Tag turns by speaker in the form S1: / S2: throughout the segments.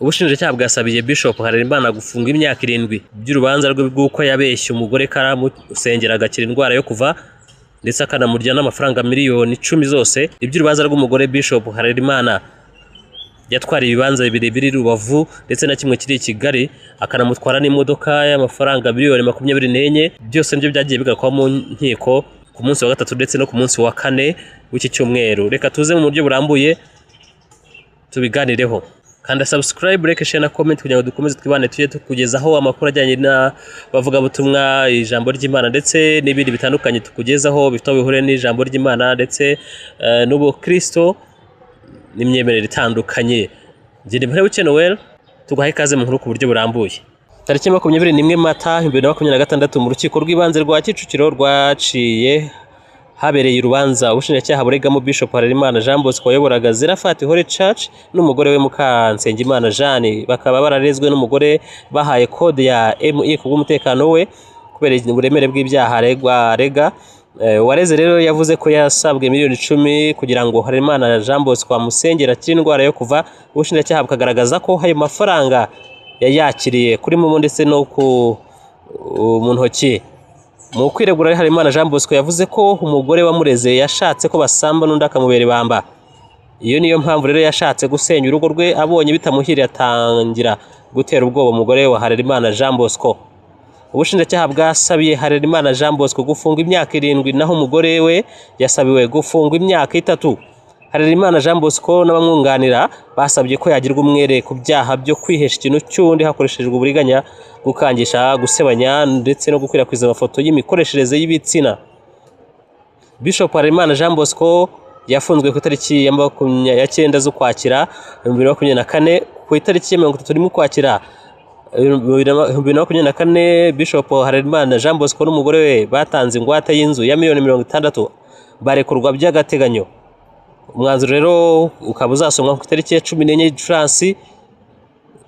S1: Ubushinjacyaha bwasabiye Bishop Harerimana gufunga imyaka 7 by'urubanza rwe bw'uko yabeshye umugore karamusengera agakira indwara yo kuva, ndetse akanamurya n'amafaranga miliyoni 10 zose. Iby'urubanza rw'umugore Bishop Harerimana yatwariye ibibanza bibiri biri Rubavu ndetse na kimwe kiri i Kigali, akanamutwara n'imodoka y'amafaranga miliyoni 24, byose nibyo byagiye bigarukaho mu nkiko ku munsi wa gatatu ndetse no ku munsi wa kane w'iki cyumweru. Reka tuze mu buryo burambuye tubiganireho. Kanda subscribe, like, share na comment kugira ngo dukomeze twibane, tujye tukugezaho amakuru ajyanye n'abavugabutumwa, ijambo ry'Imana ndetse n'ibindi bitandukanye tukugezaho bifite aho bihuriye n'ijambo ry'Imana ndetse n'ubukristo n'imyemerere itandukanye. Ngende Mpore Noel, tuguhaye ikaze mu nkuru ku buryo burambuye. Tariki 21 Mata 2026 mu rukiko rw'ibanze rwa Kicukiro rwaciye habereye urubanza ubushinjacyaha buregamo Bishop Harerimana Jean Bosco wayoboraga Zeraphat Holy Church n'umugore we Mukansengimana Jeanne, bakaba bararezwe n'umugore bahaye kode ya ME ku bw'umutekano we kubera uburemere bw'ibyaha arega. Uwareze rero yavuze ko yasabwe miliyoni 10 kugira ngo Harerimana Jean Bosco amusengere akire indwara yo kuva. Ubushinjacyaha bukagaragaza ko ayo mafaranga yayakiriye kuri momo ndetse no ku mu ntoki. Mu kwiregura, Harerimana Jean Bosco yavuze ko umugore wamureze yashatse ko basamba n'undi akamubera ibamba. Iyo niyo mpamvu rero yashatse gusenya urugo rwe, abonye bitamuhiriye atangira gutera ubwoba umugore wa Harerimana Jean Bosco. Ubushinjacyaha bwasabiye Harerimana Jean Bosco gufunga imyaka 7, naho umugore we yasabiwe gufungwa imyaka 3. Harerimana Jean Bosco n'abamwunganira basabye ko yagirwa umwere ku byaha byo kwihesha ikintu cy'undi hakoreshejwe uburiganya, gukangisha, gusebanya ndetse no gukwirakwiza amafoto y'imikoreshereze y'ibitsina. Bishop Harerimana Jean Bosco yafunzwe ku itariki ya 29 z'Ukwakira 2024. Ku itariki ya 31 Ukwakira 2024, Bishop Harerimana Jean Bosco n'umugore we batanze ingwate y'inzu ya miliyoni 60 barekurwa by'agateganyo. Umwanzuro rero ukaba uzasomwa ku itariki ya 14 Gicurasi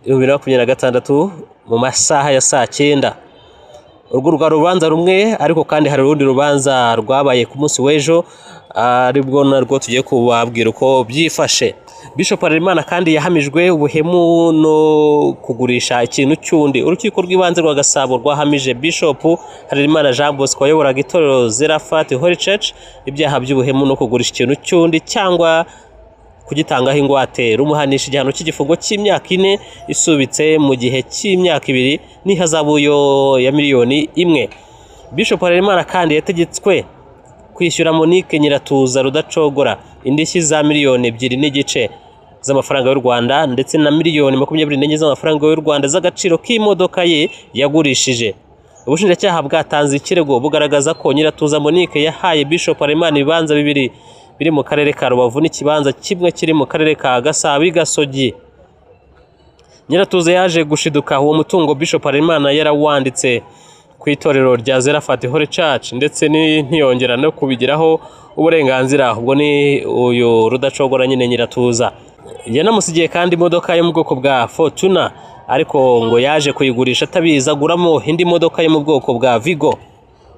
S1: 2026 mu masaha ya saa 9. Urwo rwa rubanza rumwe, ariko kandi hari urundi rubanza rwabaye ku munsi w'ejo, aribwo narwo tugiye kubabwira uko byifashe. Bishop Harerimana kandi yahamijwe ubuhemu no kugurisha ikintu cy'undi. Urukiko rw'ibanze rwa Gasabo rwahamije Bishop Harerimana Jean Bosco wayoboraga itorero Zeraphat Holy Church ibyaha by'ubuhemu no kugurisha ikintu cy'undi cyangwa kugitangaho ingwate, rumuhanisha igihano cy'igifungo cy'imyaka 4 isubitse mu gihe cy'imyaka 2 n'ihazabu ya miliyoni 1. Bishop Harerimana kandi yategetswe kwishyura Monique Nyiratuza Rudacogora indishyi za miliyoni 2.5 z'amafaranga y'u Rwanda ndetse na miliyoni 24 z'amafaranga y'u Rwanda z'agaciro k'imodoka ye yagurishije. Ubushinjacyaha bwatanze ikirego bugaragaza ko Nyiratuza Monique yahaye Bishop Harerimana ibibanza 2 biri mu karere ka Rubavu n'ikibanza kimwe kiri mu karere ka Gasabo Gasogi. Nyiratuza yaje gushiduka uwo mutungo Bishop Harerimana yarawanditse ku itorero rya Zeraphat Holy Church, ndetse ntiyongera no kubigiraho uburenganzira. Ubwo ni uyu Rudacogora nyine Nyiratuza. Yanamusigiye kandi imodoka yo mu bwoko bwa Fortuna, ariko ngo yaje kuyigurisha atabizi aguramo indi modoka yo mu bwoko bwa Vigo.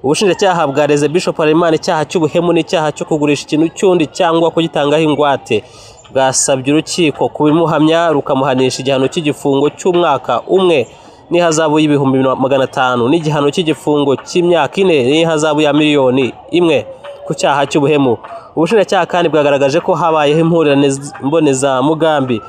S1: Ubushinjacyaha bwareze Bishop Harerimana icyaha cy'ubuhemu n'icyaha cyo kugurisha ikintu cy'undi cyangwa kugitangaho ingwate. Bwasabye urukiko kubimuhamya rukamuhanisha igihano cy'igifungo cy'umwaka 1 n'ihazabu y'ibihumbi 500 n'igihano cy'igifungo cy'imyaka 4 n'ihazabu ya miliyoni 1 ku cyaha cy'ubuhemu. Ubushinjacyaha kandi bwagaragaje ko habayeho impurirane mbonezamugambi,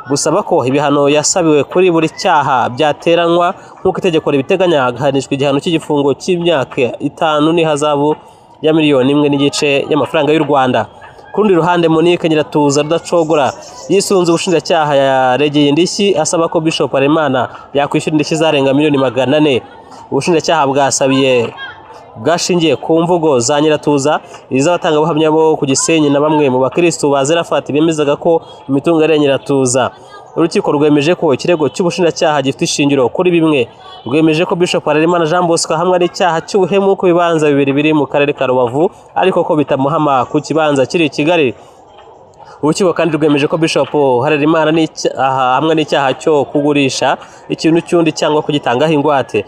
S1: busaba ko ibihano yasabiwe kuri buri cyaha byateranwa nk'uko itegeko ribiteganya, agahanishwa igihano cy'igifungo cy'imyaka 5 n'ihazabu ya miliyoni 1.5 y'amafaranga y'u Rwanda. Ku rundi ruhande, Monique Nyiratuza Rudacogora yisunze ubushinjacyaha yaregeye indishyi asaba ko Bishop Harerimana yakwishyura indishyi zarenga miliyoni 400. Ubushinjacyaha bwasabiye bwashingiye ku mvugo za Nyiratuza, iz'abatangabuhamya bo ku Gisenyi na bamwe mu bakristo ba Zeraphat bemezaga ko imitungo ari iya Nyiratuza. Urukiko rwemeje ko ikirego cy'ubushinjacyaha gifite ishingiro kuri bimwe. Rwemeje ko Bishop Harerimana Jean Bosco ahamwa n'icyaha cy'ubuhemu ku bibanza 2 biri mu karere ka Rubavu, ariko ko bitamuhama ku kibanza kiri i Kigali. Urukiko kandi rwemeje ko Bishop Harerimana ahamwa n'icyaha cyo kugurisha ikintu cy'undi cyangwa kugitangaho ingwate.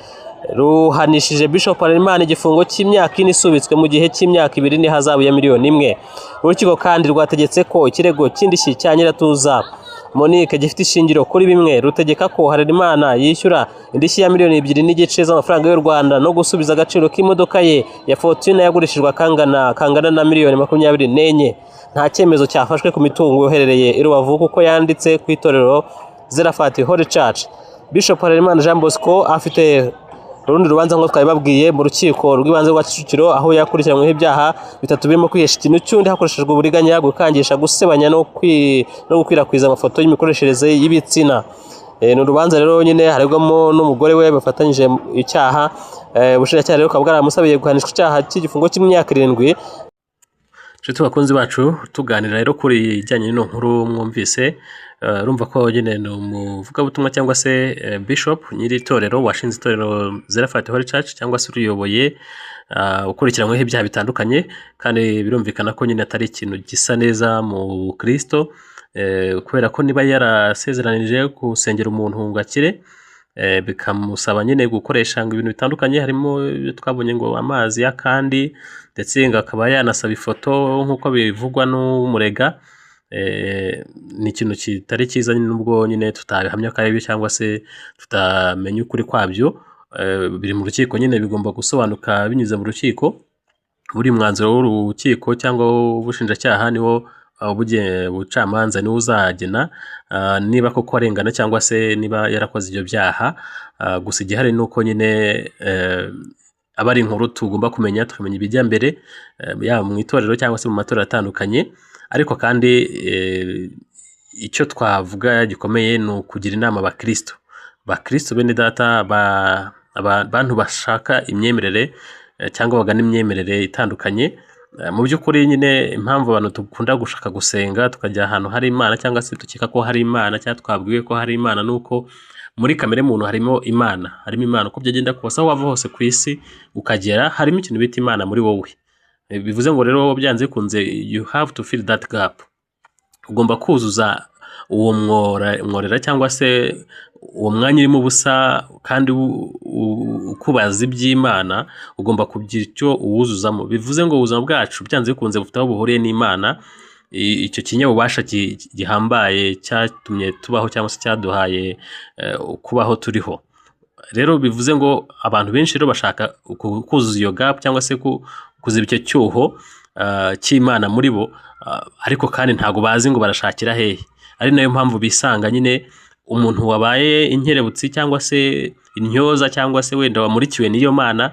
S1: Ruhanishije Bishop Harerimana igifungo cy'imyaka 4 isubitswe mu gihe cy'imyaka 2 n'ihazabu ya miliyoni 1. Urukiko kandi rwategetse ko ikirego cy'indishyi cya Nyiratuza Monique gifite ishingiro kuri bimwe, rutegeka ko Harerimana yishyura indishyi ya 2.5 miliyoni z'amafaranga y'u Rwanda no gusubiza agaciro k'imodoka ye ya Fortuner yagurishijwe kangana na miliyoni 24. Nta cyemezo cyafashwe ku mitungo iherereye i Rubavu kuko yanditse ku itorero Zerafati Holy Church. Bishop Harerimana Jean Bosco afite urundi rubanza, nk'uko twabibabwiye, mu rukiko rw'ibanze rwa Kicukiro, aho yakurikiranyweho ibyaha bitatu birimo kwihesha ikintu cy'undi hakoreshejwe uburiganya, gukangisha gusebanya no gukwirakwiza amafoto y'imikoreshereze y'ibitsina. Ni urubanza rero nyine haregwamo n'umugore we bafatanyije icyaha. Ubushinjacyaha rero bukaba bwaramusabiye guhanishwa icyaha cy'igifungo cy'imyaka 7. Inshuti bakunzi bacu, tuganira rero kuri ijyanye n'ino nkuru mwumvise, urumva ko nyine ni umuvugabutumwa cyangwa se bishop, nyiri itorero, washinze itorero Zerafati Holy Church cyangwa se uriyoboye, ukurikiranyweho ibyaha bitandukanye. Kandi birumvikana ko nyine atari ikintu gisa neza mu bukristo, kubera ko niba yarasezeranije gusengera umuntu ngo akire, bikamusaba nyine gukoresha ngo ibintu bitandukanye, harimo ibyo twabonye ngo amazi y'akandi, ndetse ngo akaba yanasaba ifoto nk'uko bivugwa n'umurega, ni ikintu kitari cyiza nyine, nubwo nyine tutabihamya ko ari byo cyangwa se tutamenya ukuri kwabyo. Biri mu rukiko nyine, bigomba gusobanuka binyuze mu rukiko. Buri mwanzuro w'urukiko cyangwa w'ubushinjacyaha niwo ubucamanza niwo uzagena niba koko arengana cyangwa se niba yarakoze ibyo byaha. Gusa igihari ni uko nyine aba ari inkuru tugomba kumenya, tukamenya ibijya mbere, yaba mu itorero cyangwa se mu matorero atandukanye. Ariko kandi icyo twavuga gikomeye ni ukugira inama abakristo, bakristo bene data, abantu bashaka imyemerere cyangwa bagana imyemerere itandukanye. Mu by'ukuri nyine impamvu abantu dukunda gushaka gusenga, tukajya ahantu hari Imana cyangwa se dukeka ko hari Imana cyangwa twabwiwe ko hari Imana, ni uko muri kamere muntu harimo Imana, harimo Imana. Uko byagenda kose, aho wava hose ku isi ukagera, harimo ikintu bita Imana muri wowe. Bivuze ngo rero byanze bikunze you have to fill that gap, ugomba kuzuza uwo mworera cyangwa se uwo mwanya urimo ubusa kandi ukubaza iby'Imana, ugomba kugira icyo uwuzuzamo. Bivuze ngo ubuzima bwacu byanze bikunze bufite aho buhuriye n'Imana, icyo kinyabubasha gihambaye cyatumye tubaho cyangwa se cyaduhaye kubaho turiho. Rero bivuze ngo abantu benshi rero bashaka kuzuza iyo gap cyangwa se kuziba icyo cyuho cy'Imana muri bo, ariko kandi ntabwo bazi ngo barashakira hehe, ari nayo mpamvu bisanga nyine umuntu wabaye inkerebutsi cyangwa se intyoza cyangwa se wenda wamurikiwe n'iyo Mana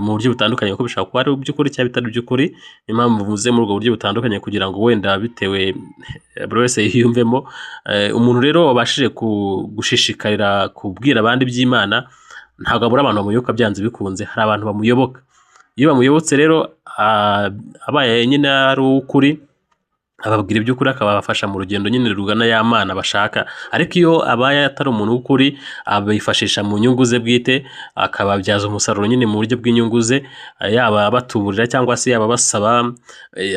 S1: mu buryo butandukanye, kuko bishobora kuba ari iby'ukuri cyangwa bitari iby'ukuri. Niyo mpamvu mvuze muri ubwo buryo butandukanye kugira ngo wenda bitewe buri wese yiyumvemo. Umuntu rero wabashije gushishikarira kubwira abandi iby'Imana ntabwo abura abantu bamuyoboka. Byanze bikunze hari abantu bamuyoboka. Iyo bamuyobotse rero, abaye nyine ari uw'ukuri, ababwira iby'ukuri, akabafasha mu rugendo nyine rugana ya Mana bashaka. Ariko iyo abaye atari umuntu w'ukuri, abifashisha mu nyungu ze bwite, akababyaza umusaruro nyine mu buryo bw'inyungu ze, yaba abatuburira cyangwa se yaba abasaba.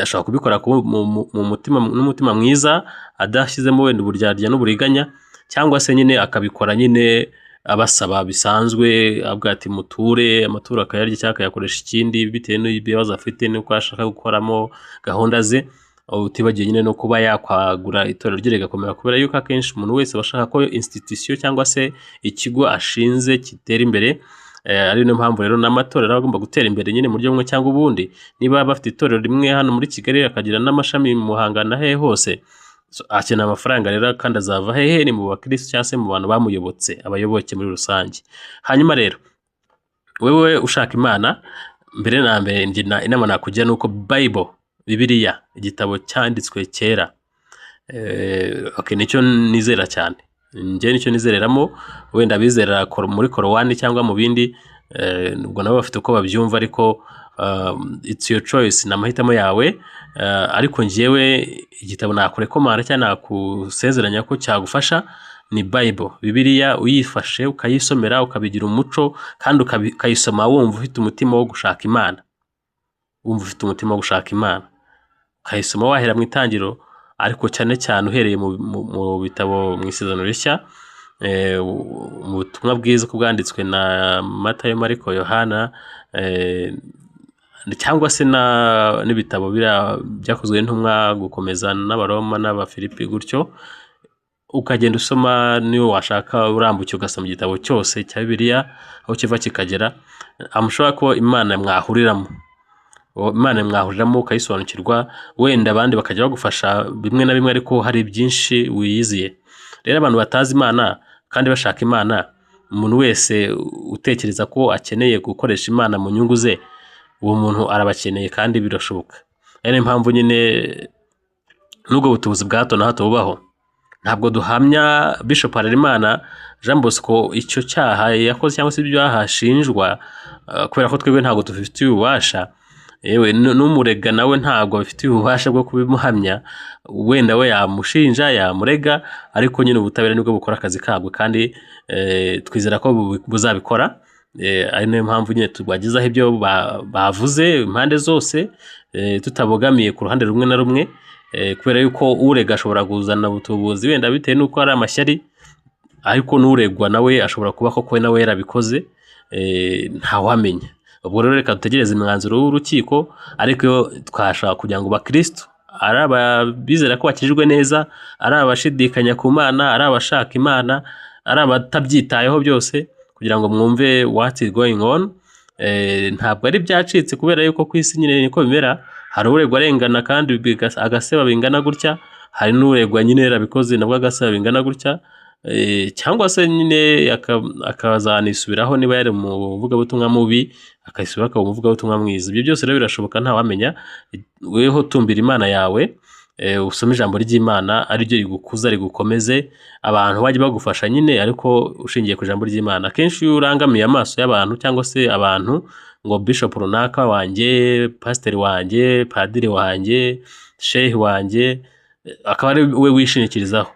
S1: Ashobora kubikora mu mutima n'umutima mwiza, adashyizemo wenda uburyarya n'uburiganya, cyangwa se nyine akabikora nyine abasaba bisanzwe, avuga ati muture amaturo, akayarya cyangwa akayakoresha ikindi bitewe n'ibibazo afite n'uko ashaka gukoramo gahunda ze, utibagiwe nyine no kuba yakwagura itorero rye rigakomera, kubera yuko akenshi umuntu wese aba ashaka ko institution cyangwa se ikigo ashinze gitera imbere. Ari niyo mpamvu rero n'amatorero aba agomba gutera imbere nyine mu buryo bumwe cyangwa ubundi. Niba bafite itorero rimwe hano muri Kigali, akagira n'amashami mu Muhanga na hehe hose. So, akeneye amafaranga rero, kandi azava hehe? Ni mu bakristo cyangwa se mu bantu bamuyobotse, abayoboke muri rusange. Hanyuma rero wewe ushaka Imana, mbere na mbere njye inama nakugira ni uko Bible, Bibiliya, igitabo cyanditswe kera, okay, nicyo nizera cyane njye, nicyo nizereramo. Wenda abizera muri Korowani cyangwa mu bindi, ubwo nabo bafite uko babyumva, ariko it's your choice, ni amahitamo yawe. Ariko njyewe igitabo nakurekomanda cyangwa nakusezeranya ko cyagufasha ni Bible, Bibiliya. Uyifashe ukayisomera, ukabigira umuco, kandi ukayisoma wumva ufite umutima wo gushaka Imana, wumva ufite umutima wo gushaka Imana, ukayisoma wahera mu itangiriro, ariko cyane cyane uhereye mu bitabo mu Isezerano Rishya, mu butumwa bwiza uko bwanditswe na Matayo, Mariko, Yohana, cyangwa se n'ibitabo biriya byakozwe n'intumwa, gukomeza n'Abaroma n'Abafilipi gutyo. Ukagenda usoma, niyo washaka urambuye ugasoma igitabo cyose cya Bibiliya aho kiva kikagera, amushobora ko Imana mwahuriramo, Imana mwahuriramo ukayisobanukirwa. Wenda abandi bakajya bagufasha bimwe na bimwe, ariko hari byinshi wiyiziye. Rero abantu batazi Imana kandi bashaka Imana, umuntu wese utekereza ko akeneye gukoresha Imana mu nyungu ze, uwo muntu arabakeneye kandi birashoboka. Ari niyo mpamvu nyine n'ubwo butubuzi bwa hato na hato bubaho. Ntabwo duhamya Bishop Harerimana Jean Bosco icyo cyaha yakoze cyangwa se ibyo ashinjwa, kubera ko twebwe ntabwo tubifitiye ububasha. Yewe n'umurega nawe ntabwo abifitiye ububasha bwo kubimuhamya. Wenda we yamushinja, yamurega, ariko nyine ubutabera nibwo bukora akazi kabwo, kandi twizera ko buzabikora. Ari nayo mpamvu nyine tubagezaho ibyo bavuze impande zose, tutabogamiye ku ruhande rumwe na rumwe, kubera yuko urega ashobora kuzana ubutubuzi wenda bitewe n'uko ari amashyari, ariko n'uregwa nawe ashobora kuba koko we nawe yarabikoze, ntawamenya. Ubwo rero reka dutegereze imyanzuro w'urukiko. Ariko iyo twashaka kugira ngo bakristo, ari abizera ko bakijijwe neza, ari abashidikanya ku Mana, ari abashaka Imana, ari abatabyitayeho byose, kugira ngo mwumve what is going on. Ntabwo ari byacitse, kubera yuko ku isi nyine niko bimera. Hari uregwa arengana kandi agaseba bingana gutya, hari n'uregwa nyine yarabikoze nabwo agaseba bingana gutya, cyangwa se nyine akazanisubiraho niba yari umuvugabutumwa mubi, akayisubiraho akaba umuvugabutumwa mwiza. Ibyo byose rero birashoboka, ntawamenya. Weho tumbira Imana yawe, usome ijambo ry'Imana ariryo rigukuza, rigukomeze. Abantu bajya bagufasha nyine, ariko ushingiye ku ijambo ry'Imana. Akenshi iyo urangamiye amaso y'abantu cyangwa se abantu, ngo bishop runaka wanjye, pasiteri wanjye, padiri wanjye, shehi wanjye, akaba ari we wishingikirizaho,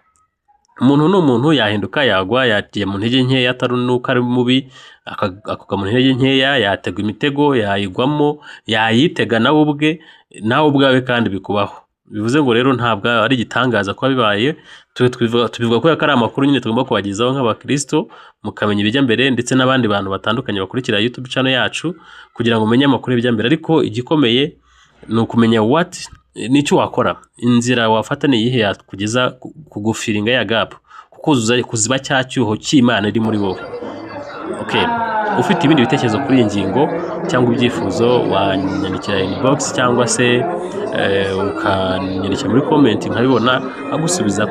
S1: umuntu ni umuntu, yahinduka, yagwa, yagiye mu ntege nkeya, atari nuko ari mubi, akagwa mu ntege nkeya, yategwa imitego, yayigwamo, yayitega nawe ubwe, nawe ubwawe kandi bikubaho. Bivuze ngo rero ntabwo ari igitangaza kuba bibaye. Tubivuga kubera ko ari amakuru nyine tugomba kubagezaho nk'abakristo, mukamenya ibijya mbere, ndetse n'abandi bantu batandukanye bakurikira YouTube channel yacu, kugira ngo umenye amakuru y'ibijya mbere. Ariko igikomeye ni ukumenya what, nicyo wakora, inzira wafata ni iyihe yakugeza ku gufillinga ya gap, kukuzuza, kuziba cya cyuho cy'Imana iri muri wowe. Okay. Ufite ibindi bitekerezo kuri iyi ngingo cyangwa ibyifuzo, wanyandikira inbox cyangwa se ukanyandikira muri comment nkabibona agusubiza.